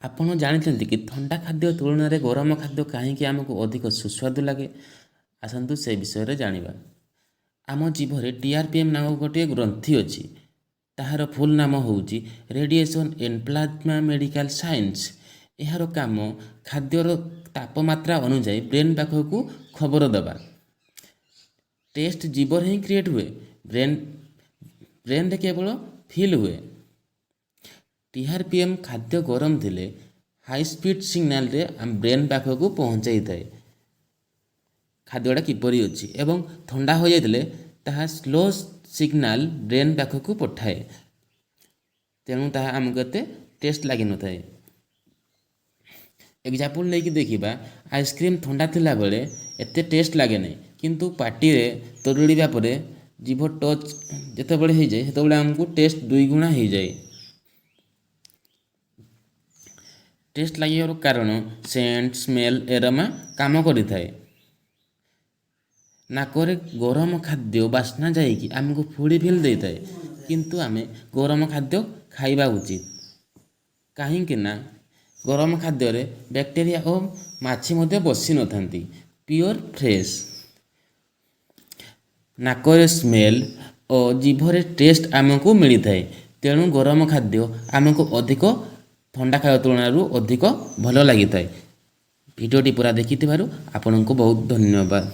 ଆପଣ ଜାଣିଛନ୍ତି କି ଥଣ୍ଡା ଖାଦ୍ୟ ତୁଳନାରେ ଗରମ ଖାଦ୍ୟ କାହିଁକି ଆମକୁ ଅଧିକ ସୁସ୍ୱାଦୁ ଲାଗେ? ଆସନ୍ତୁ ସେ ବିଷୟରେ ଜାଣିବା। ଆମ ଜିଭରେ TRPM ନାମକ ଗୋଟିଏ ଗ୍ରନ୍ଥି ଅଛି। ତାହାର ଫୁଲ୍ ନାମ ହେଉଛି radiation and plasma medical science. ଏହାର କାମ ଖାଦ୍ୟର ତାପମାତ୍ରା ଅନୁଯାୟୀ ବ୍ରେନ୍ ପାଖକୁ ଖବର ଦେବା। ଟେଷ୍ଟ ଜିଭରେ ହିଁ କ୍ରିଏଟ୍ ହୁଏ, ବ୍ରେନ୍ରେ କେବଳ ଫିଲ୍ ହୁଏ। TRPM ଖାଦ୍ୟ ଗରମ ଥିଲେ ହାଇ ସ୍ପିଡ଼୍ ସିଗ୍ନାଲରେ ଆମ ବ୍ରେନ୍ ପାଖକୁ ପହଞ୍ଚାଇଥାଏ ଖାଦ୍ୟଟା କିପରି ଅଛି, ଏବଂ ଥଣ୍ଡା ହୋଇଯାଇଥିଲେ ତାହା ସ୍ଲୋ ସିଗ୍ନାଲ ବ୍ରେନ୍ ପାଖକୁ ପଠାଏ। ତେଣୁ ତାହା ଆମକୁ ଏତେ ଟେଷ୍ଟ ଲାଗିନଥାଏ। ଏକ୍ଜାମ୍ପଲ୍ ନେଇକି ଦେଖିବା, ଆଇସ୍କ୍ରିମ୍ ଥଣ୍ଡା ଥିଲାବେଳେ ଏତେ ଟେଷ୍ଟ ଲାଗେ ନାହିଁ, କିନ୍ତୁ ପାଟିରେ ତରଳିବା ପରେ ଜିଭ ଟଚ୍ ଯେତେବେଳେ ହେଇଯାଏ, ସେତେବେଳେ ଆମକୁ ଟେଷ୍ଟ ଦୁଇଗୁଣା ହେଇଯାଏ। ଟେଷ୍ଟ ଲାଗିବାର କାରଣ ସେଣ୍ଟ, ସ୍ମେଲ୍, ଏରୋମା କାମ କରିଥାଏ। ନାକରେ ଗରମ ଖାଦ୍ୟ ବାସ୍ନା ଯାଇକି ଆମକୁ ଫୁଡ଼ି ଫିଲ୍ ଦେଇଥାଏ। କିନ୍ତୁ ଆମେ ଗରମ ଖାଦ୍ୟ ଖାଇବା ଉଚିତ, କାହିଁକି ନା ଗରମ ଖାଦ୍ୟରେ ବ୍ୟାକ୍ଟେରିଆ ଓ ମାଛି ମଧ୍ୟ ବସିନଥାନ୍ତି, ପିଓର ଫ୍ରେଶ୍। ନାକରେ ସ୍ମେଲ୍ ଓ ଜିଭରେ ଟେଷ୍ଟ ଆମକୁ ମିଳିଥାଏ। ତେଣୁ ଗରମ ଖାଦ୍ୟ ଆମକୁ ଅଧିକ ଥଣ୍ଡା ଖାଦ୍ୟ ତୁଳନାରୁ ଅଧିକ ଭଲ ଲାଗିଥାଏ। ଭିଡ଼ିଓଟି ପୁରା ଦେଖିଥିବାରୁ ଆପଣଙ୍କୁ ବହୁତ ଧନ୍ୟବାଦ।